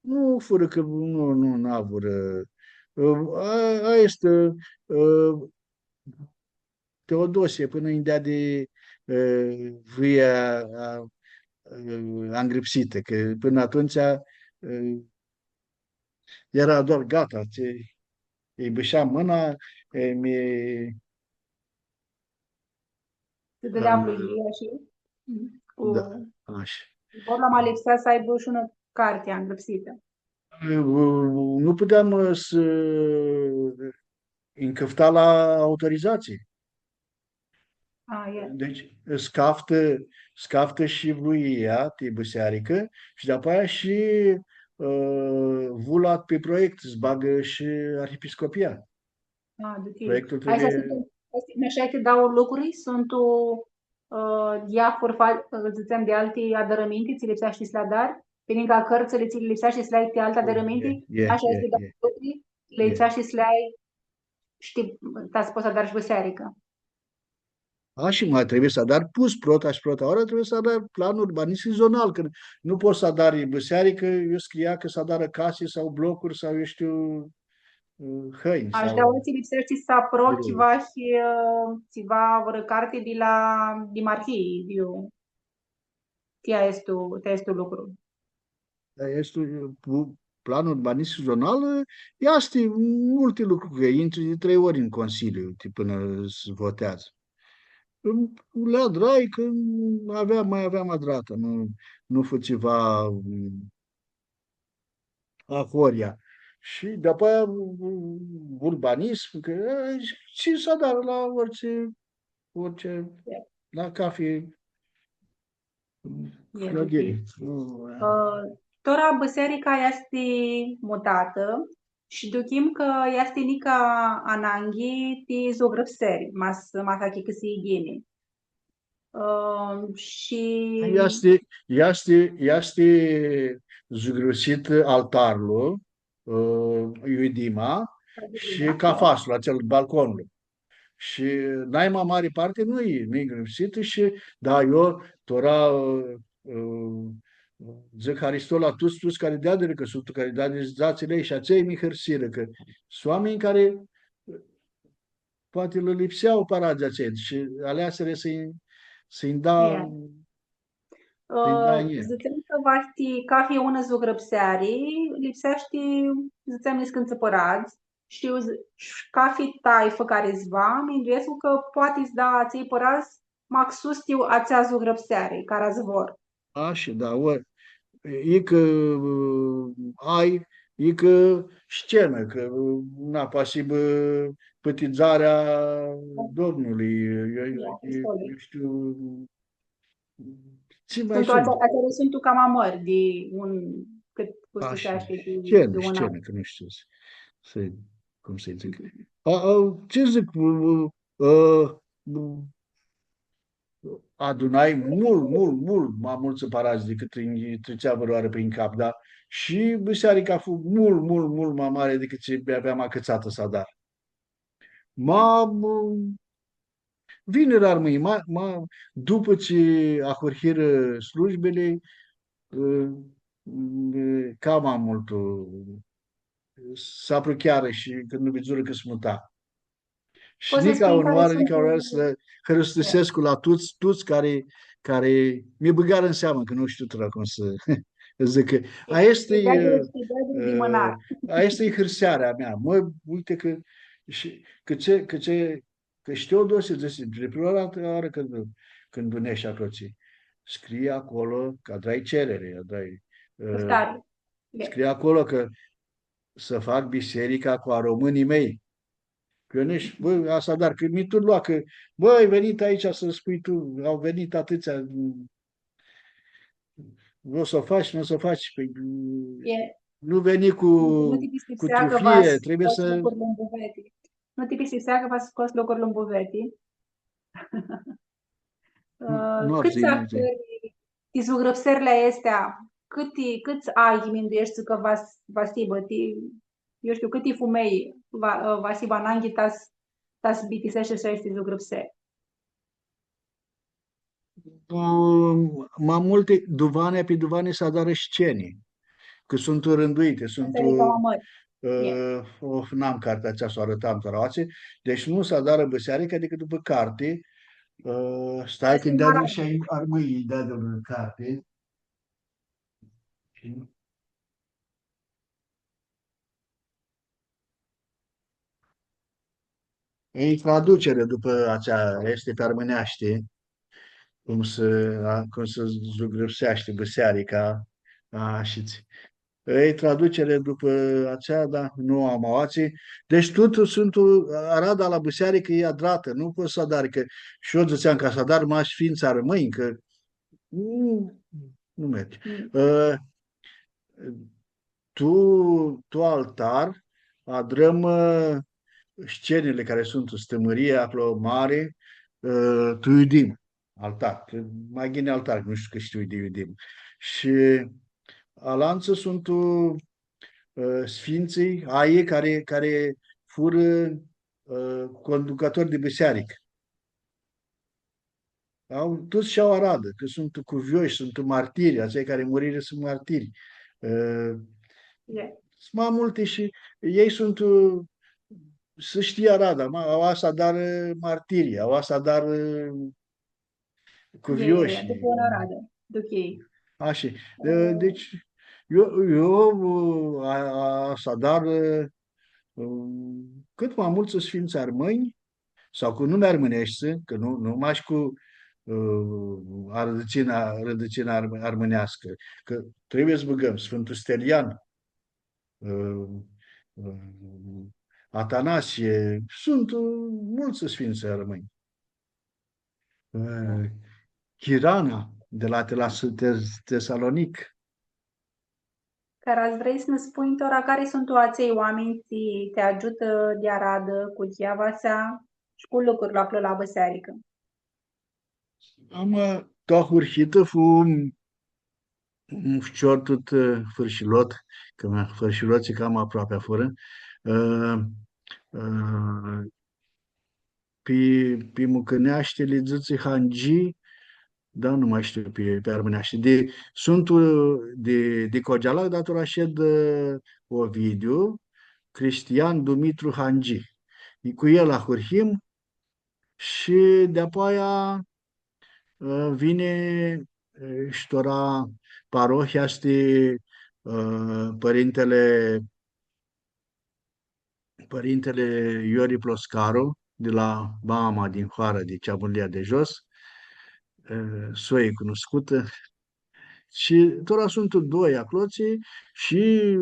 Nu, furã cã nu, nu, nu avurã. Ã, a, aestã, ã, Teodosie, pãnã nj-deadi, ã, via, a, ã, angrãpsitã, cã pãnã atumtsea, ã, eara doar gata, tsi, lji bãsha mãna, e, mi, s-dãdea, am, vluyia shi, mhm, cu, da, ashi. Zborlu ma lipsea s-aibã shi unã cartea ngrãpsitã? Nu puteam, ã, s-, ãnj cãfta la autorizatsii. A, e. Deci, s-caftã, s-caftã shi vluia ti bisearicã shi dapoaia shi, ã, vula pi proiect, s-bagã shi arhipiscopia. A, ok. Proiectul trebuie... Aesti suntu, aesti, ashi ti dauã lucri, suntu, ã, diafuri, dzãtsem, di alti adãrãminti, tsi lipseashti s-li adari? Pi ningã cãrtsãli tsi lipseashti s-li ai ti alti adãrãminti, e, e, ashi e, easti, dauã lucri, li lipseashti s-li ai, shtii, ta s-pots s-adari shi bisearicã. A, shi ma trebuie s-adari pus, prota shi prota oarã trebuie s-adari plan urbanistic zonal, cã nu pots s-adari bisearicã, iu scria cã s-adarã casi sau blocuri sau, eu shtiu, hãini. Ashi, sau, dar tsi lipseashti s-aprochi, birou, vahi, ã, tsiva, vãrã carti di la dimarhii, iu, ti aestu, ti aestu lucru. Aestu, ã, pu-, plan urbanistic zonal, ã, easti multi lucri, cã intri di trei ori tu Consiliu, ti, pãnã s-voteadzã. Li adrai cã aveam, ma aveam adratã, nu, nu fu tsiva, ã, ahoryea. Shi dapoaia, ã, urbanism, cã, ã, shi s-adarã la oritsi, oritsi, la cafi. E, ok. Ã, tora bisearica easti mutatã shi duchim cã easti nica ananghi ti zugrãpseri, ma s-, ma s-achicãsii ghini. Ã, shi easti, easti, easti zugrãpsit altarlu, ã, iu e dima, shi cafaslu, atsel, balconlu. Shi naima mari parti nu-i, nu-i grãpsitã shi, da, eu tora, ã, ã, dzãc haristo la tuts, tuts cari deadirã, cã suntu cari deadirã dzatsi lei shi atselj mi hãrsirã, cã suntu oaminj cari poati lã lipsea paradz atselj shi aleasirã s-lji, s-lji da, s-lji da a njia. Ã, dzãtsem cã va ti cafi unã zugrãpseari, lipseashti, dzãtsem, niscãntsã pãradz, shi, shi cafi taifã cari s-va, minduescu cã poati s-da atselj pãradz maxus ti atsea zugrãpseari, cara s-vor. Ashi, da, ori, icã, ã, ai, icã scenã, cã, ã, na, poati s-hibã pãtidzarea Domnului, eu, eu, eu shtiu, tsi ma suntu, atseali suntu cama mãri di un, cãt custuseashti di, scenã, di un an. Scenã, cã nu shtiu s-, s-, cum s-dzãc. A, a, tsi dzãc, ã, ã, adunai multu, multu, multu ma multsã pãradz dicãt nji tritsea vãrãoarã prin cap, da? Shi bisearica fu multu, multu, multu ma mari dicãt tsi aveam acãtsatã s-adar. Ma, ã, vinirã armãnjlji, ma, ma, dupã tsi ahurhirã slujbili, ã, ã, cama multu, ã, s-apruchearã shi cãndu vidzurã cã s-muta. Shi nica unãoarã, nica unãoarã s-hãristusescu la tuts, tuts cari, cari mi bãgarã n seamã, cã nu shtiu tora cum s-dzãc. Aestã e, ã, aestã e hãrsearea mea. Mã, uite cã, shi, cã tsi, cã tsi, cã shi Teodosie dzãsi, di prima oarã, oarã cãndu, cãndu neshu aclo, tsi, scrie acolo cã adrai cerere, adrai, ã, scrie acolo cã s-fac bisearica cu aromãnjlji mei. Cã nici, bã, asta, dar cã mi tut lua cã, bã, ai venit aici să spui tu, au venit atâția, nu o să o faci, nu o să o faci. Păi, nu veni cu, nu ti pistipsea cu cã va trufie, trebuie s-scots să lucrul în buvete. Nu ti pistipsea cã va scots lucrul în buvete. Ã, nu, cãts avdzãi, nu avdzãi. Actori ti zugrãpserli aesti, cãti, cãts aghi mindueshti cã va s-, va s-hibã, ti, eu shtiu, cãti fumelj va, ã, va s-hibã ananghi ta s-, ta s-bitiseascã aesti zugrãpseri? Ã, ma multi, duvani, pi duvani s-adarã sceni, cã suntu rãnduiti, suntu, ã, oh, n-am cartea atsea, s-u arãtam tora aoatsi, deci nu s-adarã bisearica dicãt dupã carti, ã, stai, cãndu deadirã shi armãnjlji, deadirã carti. E traducere dupã atsea, easti pi armãneashti, cum s-, a, cum s-zugrãpseashti bisearica, Ashitsi. Ei, traducere dupã atsea, da, nu am aoatsi. Deci, tut suntu, arada la bisearicã e adratã, nu pots s-adari, cã shi eu dzãtseam ca s-adar mash sfintsã armãnj, cã nu, nu merge. Mm. Ã, tu, tu altar adrãm, ã, scenili cari suntu tu Stãmãrie, aclo mari, ã, tu iudim. Altar, cã ma ghini altar, nu shtiu cã shtiu di iudim. Shi alantsã suntu, ã, sfintsãlj, aii cari, cari furã, ã, conducãtori di bisearicã. Au, tuts shi au aradã, cã suntu cuvioshi, suntu martiri, atselj cari murirã suntu martiri. Ã, suntu ma multi shi elj suntu, ã, s-shtii arada, ma, aoa s-adarã martiri, aoa s-adarã, ã, cuvioshi. Dupã unã aradã, duchii. Ashi. Ã, deci, eu, eu, ã, a, a, s-adar, ã, cãt ma multsã sfintsã armãnj, sau cu numi armãneshti, cã nu, nu mash cu, ã, arãdãtsina, arãdãtsina armã-, armãneascã, cã trebuie s-bãgãm Sfântul Stelian, ã, ã, Atanasie, suntu, ã, multsã sfintsã armãnj. Ã, Chirana, di la, di la Tes-, Tesalonic. Cara s-vrei s-nã spunj tora cari suntu atselj oaminj tsi ti agiutã di aradã cu gheavasea shi cu lucrul aclo la bisearicã? Am, ã, tu ahurhitã fu un, un ficior tut, ã, fãrshilot, cã mea, fãrshilotslji cama aproapea furã. Ã, ã, pi, pi mucãneashti li dzãtsi Hangi, da, nu ma shtiu pi, pi armãneashti. Di, suntu, ã, di, di Cogealac, dar tora shed, ã, Ovidiu, Cristian Dumitru Hangi. E cu el ahurhim, shi di-apoaia, ã, vini, ã, shi tora parohia, easti, ã, pãrintele, pãrintele Iori Ploscaru, di la mama din hoarã, di Ceamurlia di Jos, ã, soi cunuscutã. Shi tora suntu doi aclotsi shi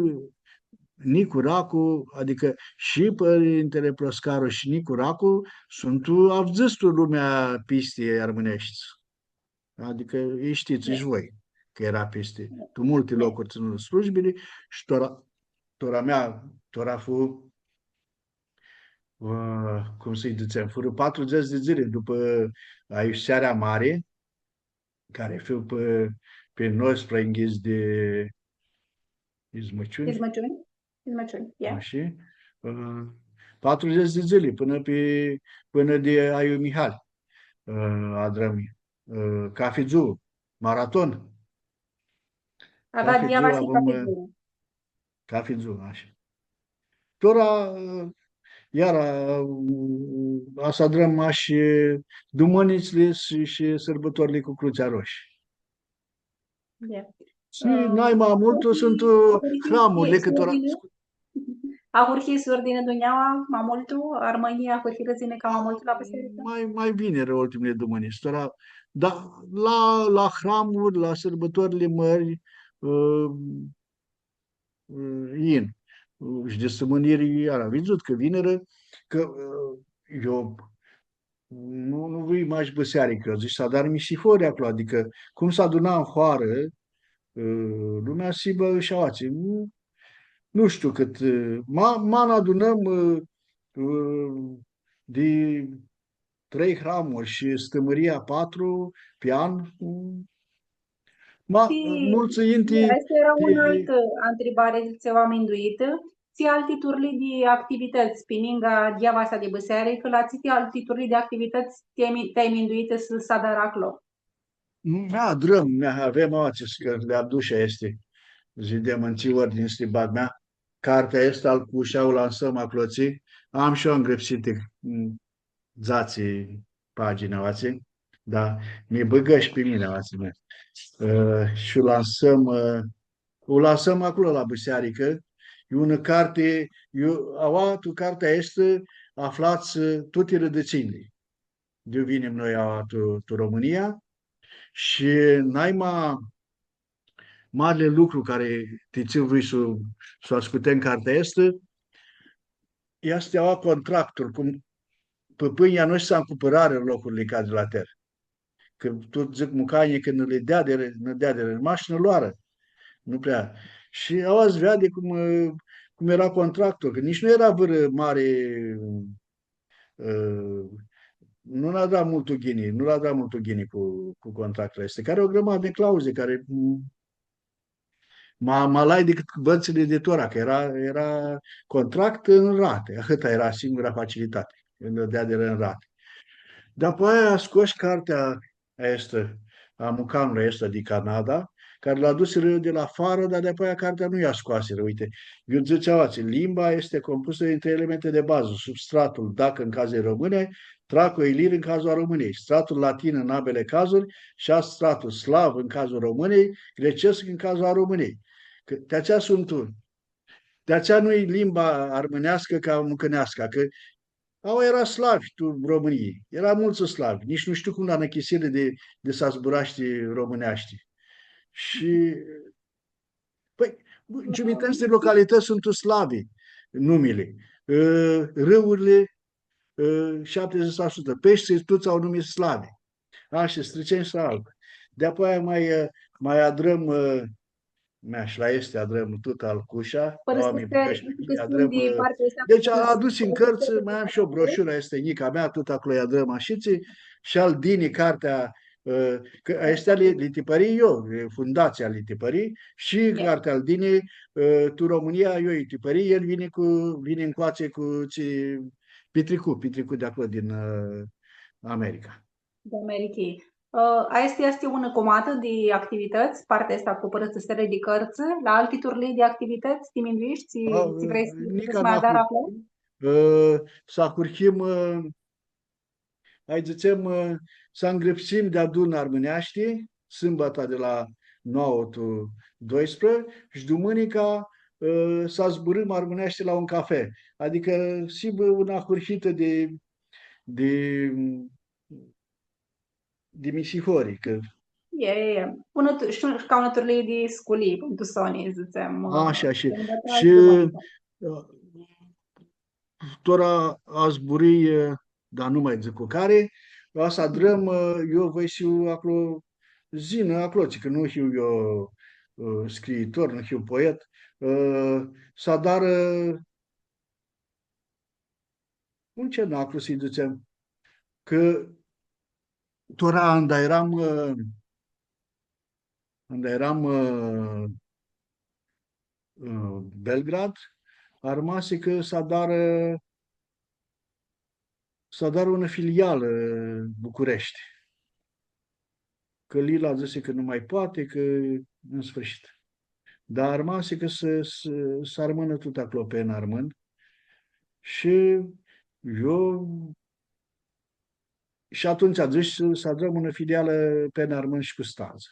Nicu Racu, adicã shi pãrintele Ploscaru shi Nicu Racu suntu avdzãts tu lumea pisti armãneshti. Adicã lji shtits shi voi, cã eara pisti, tu multi locuri tsãnu slujbili shi tora, tora mea, tora fu, ã, cum s-dzãtsem, furã patrudzãts di dzãli dupã aishutearea mari, cari fu pi, pi noi, spre Inghis di Izmãciuni. Izmãciuni? Izmãciuni, ie. Ashi. Ã, patrudzãts di dzãli pãnã pi, pãnã di Aiu Mihali, ã, adrãm, ã, cafi dzuã, maraton. Avea cafi dzuã, avea shi avem, cafi ã, dzuã. Cafi dzuã, ashi. Tora, ã, iara, ã, va s-adrãm mash dumãnitsli shi, shi sãrbãtorli cu Crutsea Aroshi. Ie. Shi, ã, nai ma multu suntu, ã, ahurhi-, hramurli, ahurhi cã tora surdinã? Ahurhi surdinã dunjaua ma multu, armãnjlji ahurhirã s-yinã cama multu la bisearicã? Ma, ma vinirã ultimili dumãnits, tora, da, la, la hramuri, la sãrbãtorli mãri, ã, ã, yin. Ã, shi di stãmãniri, iara, vidzut cã vinirã, cã, ã, eu nu, nu vrui mash bisearicã, eu dzãc, s-adar misifori aclo, adicã cum s-aduna tu hoarã, ã, lumea s-hibã shi aoatsi. Nu, nu shtiu cãt, ã, ma, ma nã adunãm, ã, ã, di trei hramuri shi stãmãria patru pi an, ã, ma, shi multsã yinti, aestã eara ti unã altã ntribari, tsi u am minduitã. Tsi alti turlii di activitãts, pi ningã gheavasea di bisearicã, la tsi alti turlii di activitãts ti-ai mi-, ti-ai minduitã s-, s-adarã aclo? Da, adrãm, nã, avem aoatsi, cã li adush aesti. S-videm tu tsi ordini s-li bag, nã. Cartea aestã al Cushea u lansãm aclotsi, am shi eu ngrãpsiti, m, dzatsi pagini aoatsi, da, mi bãgã shi pi mini aoatsi, nã. Ã, shi u lansãm, ã, u lansãm aclo la bisearicã, e unã carti, e, aoa, tu cartea aestã aflats, ã, tuti rãdãtsinjli. di iu vinim noi, a, tu, tu Romãnia, shi naima, marli lucru cari ti tsi vrui s-u, s-u ascutem cartea aestã, easti aua contractul, cum pãpãnjlji a noshtri s-ancupãrarã locurli cadi la terã. Cã tut dzãc mucanjlji cã nã li deadirã, nã deadirã, mash nã loarã. Nu prea. Shi aua s-veadi cum, ã, cum eara contractul, cã nitsi nu eara vãrã mari, ã, nu nã adra multu ghini, nu lã adra multu ghini cu, cu contractul aestu, cari eara o grãmadã di clauzi, cari, m, ma, ma lai dicãt bãntsãli di tora, cã eara, eara contract tu rati. Ahãta eara singura facilitati, cãndu deadirã tu rati. Dapoaia scosh cartea aestã, a mucanlui aestu di Canada, cari lu adusirã di la afarã, dar dapoaia cartea nu lj-u scoasirã. Uite, iu dzãtsi aoatsi, limba easti compusã di trei elemente di bazã: substratul, dac, în cazul României, traco-ilir în cazul României, substratul latin în ambele cazuri, substratul slav în cazul României, grecesc în cazul României. Cã ti atsea suntu, ti atsea nu-i limba armãneascã ca mucãneasca, cã aua eara slavi tu Romãnii, eara multsã slavi, nitsi nu shtiu cum lu anchisirã di, di s-zburashti romãneashti. Shi, pãi, giumitãts di localitãts suntu slavi, numili. Ã, rãurli, ã, shaptidzãts la sutã. Peshtilji tuts au numi slavi. A, shi s-tritsem shi la altu. Dapoaia ma, ã, ma adrãm, ã, mea, shi la aesti adrãm tut al Cusha, oaminj bucureshti, adrãm, ã, deci a adus tu cãrtsã, ma am shi eu broshura aestã, nica mea, tut aclo lj-adrãm ashitsi, shi al Dini, cartea, ã, cã aestã li, li tipãrii eu, e, fundatsia li tipãrii, shi cartea al Dini, ã, tu Romãnia, eu li tipãrii, el vini cu, vini ncoatsi cu tsi, Pitricu, Pitricu di aclo din, ã, America. Di Americhii. Ã, aestã easti unã comatã di activitãts, partea aestã cu pãrãstisiri di cãrtsã, la alti turlii di activitãts, ti mindueshti, tsi, tsi vrei s-, nica s-ma adarã aclo? Ã, s-ahurhim, ã, hai dzãtsem, ã, s-angrãpsim deadun armãneashti, sãmbãta di la nauã tu doisprã, shi dumãnica, ã, s-zburãm armãneashti la un cafe. Adicã s-hibã unã ahurhitã di, di, di misihori, cã e, e, e. Unã tu-, shi un-, ca unã turlii di sculii, pãn tu soni, dzãtsem, ã, ashi, ashi. Shi, ã, tora azburãi, ã, dar nu ma dzãc cu cari, va s-adrãm, ã, eu voi s-hiu aclo, s-yinã aclo, tsi cã nu hiu eu, ã, scriitor, nu hiu poet, ã, s-adarã un cenaclu, s-lji dzãtsem, cã tora anda eram, ã, anda eram, ã, ã, Belgrad, armasi cã s-adarã, s-adarã unã filialã Bucureshti. Cã Lila dzãsi cã nu ma poati, cã, în sfârșit. Dar armasi cã s-, s-, s-armãnã tut aclo pi armãn. Shi eu, shi atumtsea dzãsh s-, s-adrãm unã filialã pi armãn shi cu stazã.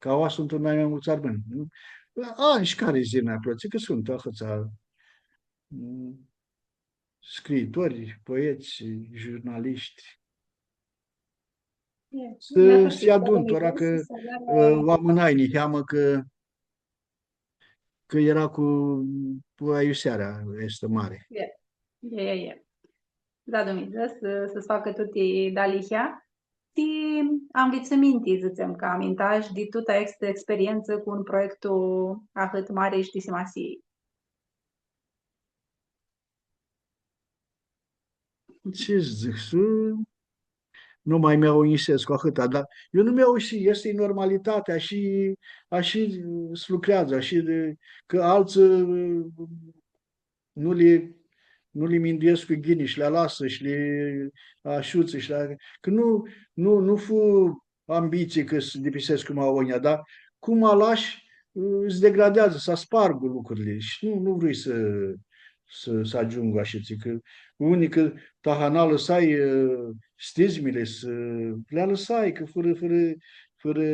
Cã aua suntu nai ma multsã armãnj, nu? A, shi cari s-yinã aclo, tsi cã suntu ahãts, mm, scriitori, poets, jurnalishti. E, s-, s-adun, tora cã, ã, u amãnai niheamã cã, cã eara cu, cu aiusearea aestã mari. E, e, e. Da, Dumnidzã, s-, s-tsã facã tuti dealihea. Ti anvitsãminti, dzãtsem, ca amintaj di tutã aestã experientsã cu un proiectu ahãt mari shi di simasii. Tsi s-dzãc, s-, nu ma mi-aunjisescu ahãta, dar eu nu mi-aunjisescu, easti normalitatea, ashi, ashi s-lucreadzã, ashi di, cã altsã, ã, nu li, nu li minduescu ghini shi li alasã shi li ashutsã shi li, cã nu, nu, nu fu ambitsii cã s-dipisescu ma agonja, dar cum alash, ã, s-degradeadzã, s-aspargu lucrili shi nu, nu vrui s-, s-, s-agiungu ashitsi, cã unii cã taha n-alãsai, ã, stizmili, s-, li alãsai, cã fãrã, fãrã, fãrã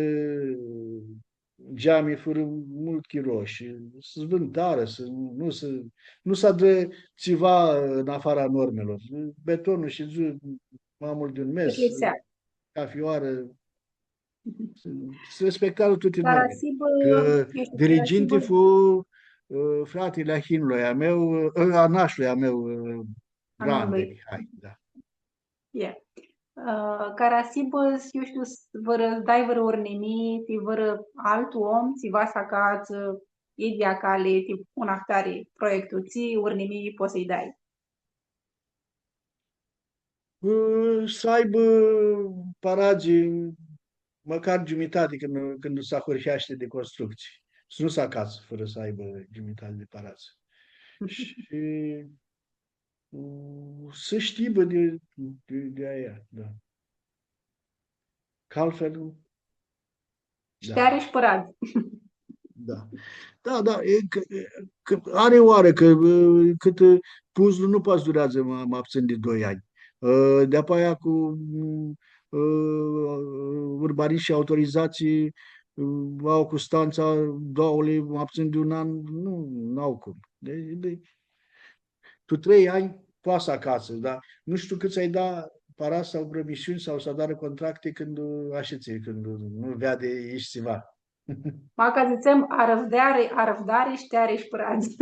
geami, fãrã multu chiro shi s-vãntarã, s-, nu s-, nu s-adrã tsiva în afara normelor. Betonlu shidzu ma multu di un mes, cafi oarã. S-respectarã tuti normili. Cara s-hibã, cã diriginti fu, ã, fratili a hinlui a meu, ã, a nashlui a meu, ã, grande, Mihai, da. Ã, cara s-hibã, eu shtiu, s-, vãrã, dai vãrã urnimii ti vãrã altu om, tsi va s-acatsã idyea cali, ti un ahtari proiectu, tsi urnimii pots s-lji dai? Ã, s-aibã paradz mãcar giumitati cãndu, cãndu s-ahurheashti di constructsii. S-nu s-acatsã fãrã s-aibã giumitati di paradz. Shi, ã, s-shtibã di, di, di aia, da. Cã altfel, nu. Da. Shteari shi pãradz. Da. Da, da, e, cã, cã ari oarã, cã, ã, cãtã, ã, puzlu nu poati s-dureadzã ma, ma putsãn di doi anj. Ã, di-apoaia cu, ã, urbanishtsã shi autorizatsii, ã, au Custantsa, doauãli, ma putsãn di un an, nu, n-au cum. Deci, de, tu trei anj poati s-acatsã, da? Nu shtiu cãt s-lji da paradz sau promisiuni sau s-adarã contracti cãndu, ã, ashitsi, cãndu, ã, nu veadi ish tsiva. Ma ca dzãtsem, arãvdari, arãvdari, shteari shi pãradz.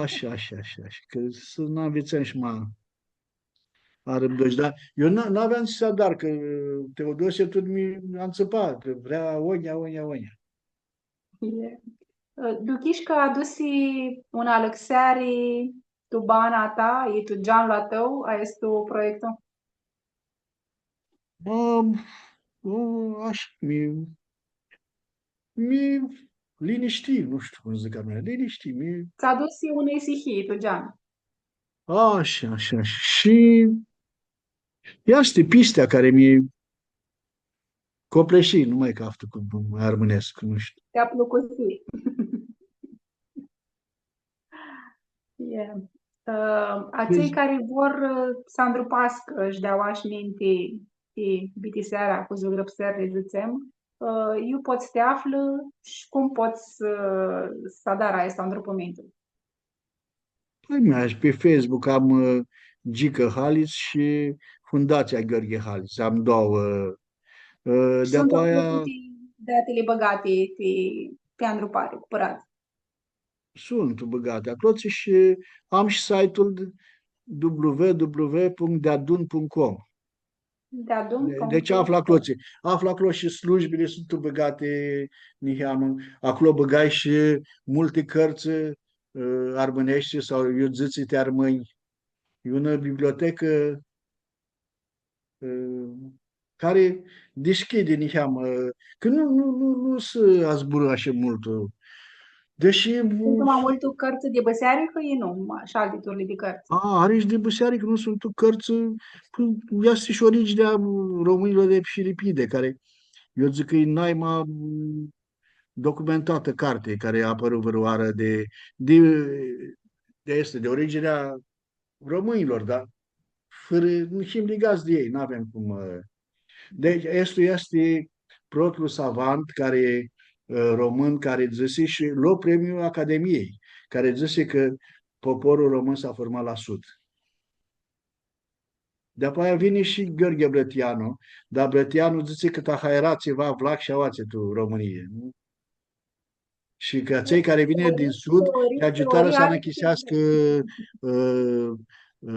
Ashi, ashi, ashi, ashi. Cã s-nã nvitsãm shi ma arãvdãnj, da? Eu n-, n-aveam tsi s-adar, cã, ã, Teodosie tut mi antsãpa, cã vrea agonja, agonja, agonja. E, ã, duchish cã adusi unã alãxeari tu bana ta, i tu geanlu a tãu, aestu proiectu? Ã, ã, ashi, mi, mi linishtii, nu shtiu cum s-dzãc, a mea, linishtii, mi... Tsã adusi unã isihii tu gean. Ashi, ashi, ashi. Shi easti pistea cari mi copleshi, nu mai caftu cum, cum armãnescu, nu shtiu. Ti aplucusi. E. Ã, atselj cari vor, ã, s-andrupascã shi di aoa shi ninti ti bitisearea cu zugrãpseri, dzãtsem, ã, iu pot s-ti aflã shi cum pot s-, s-adarã aestu andrupãmintu? Pãi, mea, shi pi Facebook am, ã, Gicã Halits shi Fundatsia Gheorghe Halits. Am doauã, ã, ã, shi suntu di-apoaia aclo tuti datili bãgati ti, ti andrupari, cu pãradz. Suntu bãgati aclo, shi am shi site-ul www punct deadun punct com. Deadun punct com. De-, deci aflã aclo tsi. Aflã aclo shi slujbili suntu bãgati niheamã. Aclo bãgai shi multi cãrtsã, ã, armãneshti sau iudzãtsi ti armãnj. E unã bibliotecã, ã, cari dishcljidi niheamã, cã nu, nu, nu, nu s-azburã ashi multu. Deshi... Suntu ma multu cãrtsã di bãsearicã, i nu, ma, shi alti turlii di cãrtsã? A, ari shi di bãsearicã, nu suntu cãrtsã, pãi, easti shi originea romãnjlor di Filipide, cari, eu dzãc cã e naima, m, documentatã carti cari apãru vãrãoarã di, di, di, easti di originea romãnjlor, da? Fãrã, nu him ligats di elj, n-avem cum, ã. Deci, aestu easti protlu savant cari, ã, romãn, cari dzãsi shi lo premiul Academiei, cari dzãsi cã poporul român s-a format la sud. Di-apoaia vini shi Gheorghe Brãtianu, dar Brãtianu dzãtsi cã taha eara tsiva vlah shi aoatsi tu Romãnii, nu? Shi cã atselj cari vinirã din sud, teorii, lj-agiutarã teorii s-anãchiseascã, ã, ã,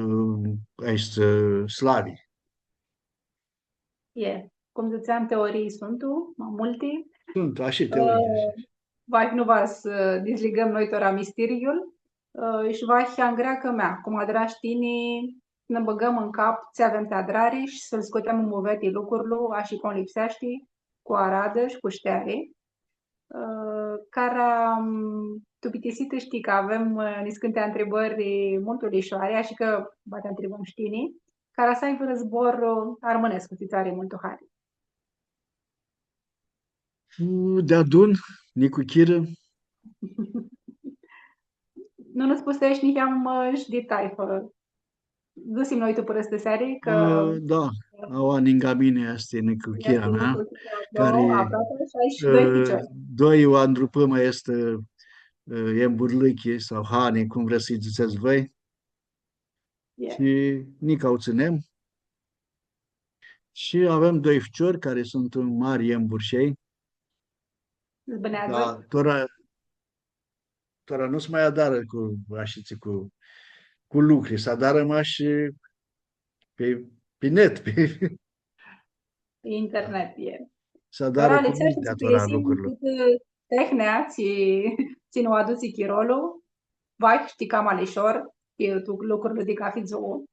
aeshti, ã, slavi. E, cum dzãtseam, teorii suntu, ma multi. Suntu, ashi, teorii, ã, ashi. Vahi nu va s-dizligãm noi tora mistiriul, ã, shi vahi angreacã mea, cum adrash tini, nã bãgãm tu cap tsi avem ti adrari shi s-lu scutem tu muveti lucrul, ashi cum lipseashti, cu aradã shi cu shteari. Ã, cara, m, tu bitisitã shtii cã avem, ã, niscãnti ntribãri multu lishoari, ashi cã va ti ntribãm shi tini, cara s-ai vãrã zbor, ã, armãnescu, tsi tsã ari multu hari. Deadun, nicuchirã. Nu nã spusesh niheamã, ã, shi di taifã. Dzãsim noi tu pãrãstiseari cã... Ã, da, aoa ningã mini easti nicuchira mea, nicuchira, cari, aproapi, shi ai shi, ã, doi ficiori. Doi u andrupãm, easti, ã, emburlãchi sau hani, cum vrets s-lji dzãtsets voi. E. Shi nica u tsãnem. Shi avem doi ficiori cari suntu mari emburshei. S-bãneadzã. Da, tora, tora nu s-ma adarã cu, ashitsi, cu, cu lucri, s-adarã mash pi, pi net, pi... Pi internet, e. S-adarã Tora cu lipseashti mintea s-u tora pirisim lucrurli. Tutã tehnea tsi, tsi nã u adutsi chirolu, vahi shtii cama lishor, ti tu lucrurli di cathi dzuã.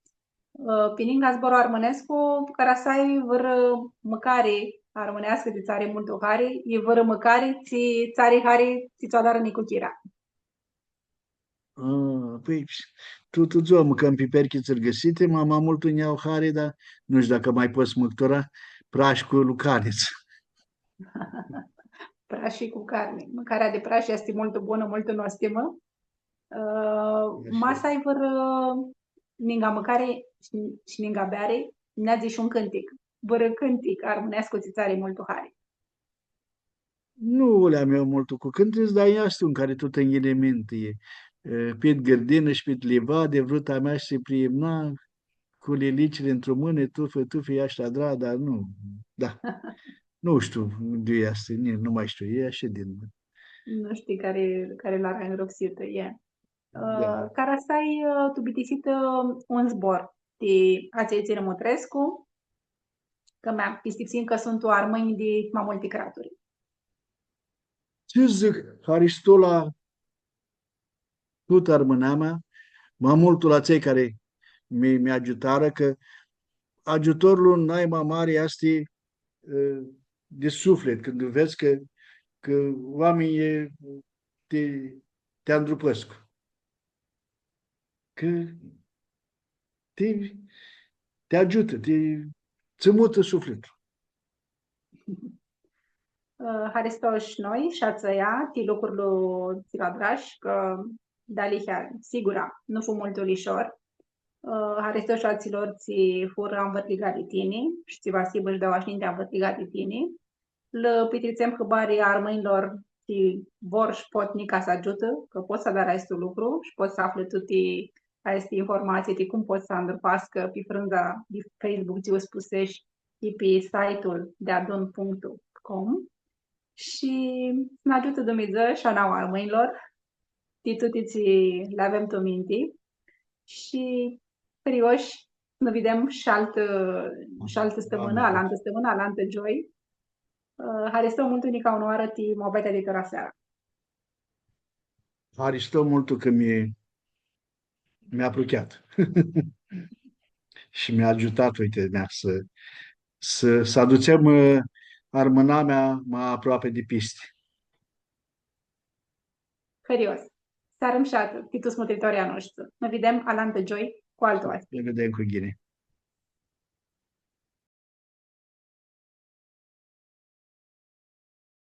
Ã, pi ningã zborlu armãnescu, cara s-ai vãrã mãcari armãneascã tsi ts-ari multu hari, i vãrã mãcari tsi ts-ari hari, tsi ts-u adarã nicuchira. Ã, pãi, tutã dzua mãcãm piperchi tsãrgãsiti, ma, ma multu nj-au hari, dar nu shtiu dacã ma pot s-mãc tora, prash cu lucanits. Prash cu carni. Mãcarea di prash easti multu bunã, multu nostimã. Ã, ma s-ai vãrã, ã, ninga mãcari shi, shi ninga beari, nã dzã shi un cãntic. Vãrã cãntic armãnescu tsi ts-ari multu hari. Nu u am eu multu cu cãntits, dar easti un cari tut nj-yini minti. E, pit gãrdinã shi pit livadi, vruta mea shi priimna, cu lilicili ntr-unã mãnã, tufi, tufi, ea sh-adra, dar nu, da. Nu shtiu di easti, ni-, nu ma shtiu, e ashi din... Nu shtiu cari, cari l-ari ngrãpsitã, e. Da. Ã, cara s-ai, ã, tu bitisitã un zbor ti atselj tsi nã mutrescu, cã mi pistipsim cã suntu armãnj di ma multi craturi. Tsi dzãc, haristo la tutã armãnamea, ma multu la atselj cari mi, mi agiutarã, cã agiutorlu nai ma mari easti, ã, di suflit, cãndu vedz cã, cã oaminjlji ti, ti andrupãscu. Cã ti, ti agiutã, ti, tsã mutã suflitlu. Ã, haristo shi noi, shi atsea, ti lucrul tsi lu adrash, cã dealihea, sigura, nu fu multu lishor. Ã, haristo shi atsilor tsi furã anvãrliga di tini, shi tsi va s-hibã shi di aoa shi ninti anvãrliga di tini. Lã pitritsem hãbari a armãnjlor tsi vor shi pot nica s-agiutã, cã pot s-adarã aestu lucru shi pot s-aflã tuti aesti informatsii ti cum pot s-andrupascã pi frãndza di Facebook tsi u spusesh i pi site-ul deadun punct com. Shi s-nã agiutã Dumnidzã shi a nauã armãnjlor, ti tuti tsi li avem tu minti. Shi, hãrioshi, nã videm shi altã, shi altã stãmãnã, alantã stãmãnã, alantã gioi. Ã, haristo multu nica unãoarã ti muabetea di tora seara. Haristo multu cã mi, mi aprucheat. Shi mi agiutat, uite, mea, s-, s-, s-adutsem, ã, armãnamea ma aproapi di pisti. Hãrios. Searã mushatã, ti tuts mutritorlji a noshtri. Nã videm alantã gioi cu altu oaspi. Nã videm cu ghini.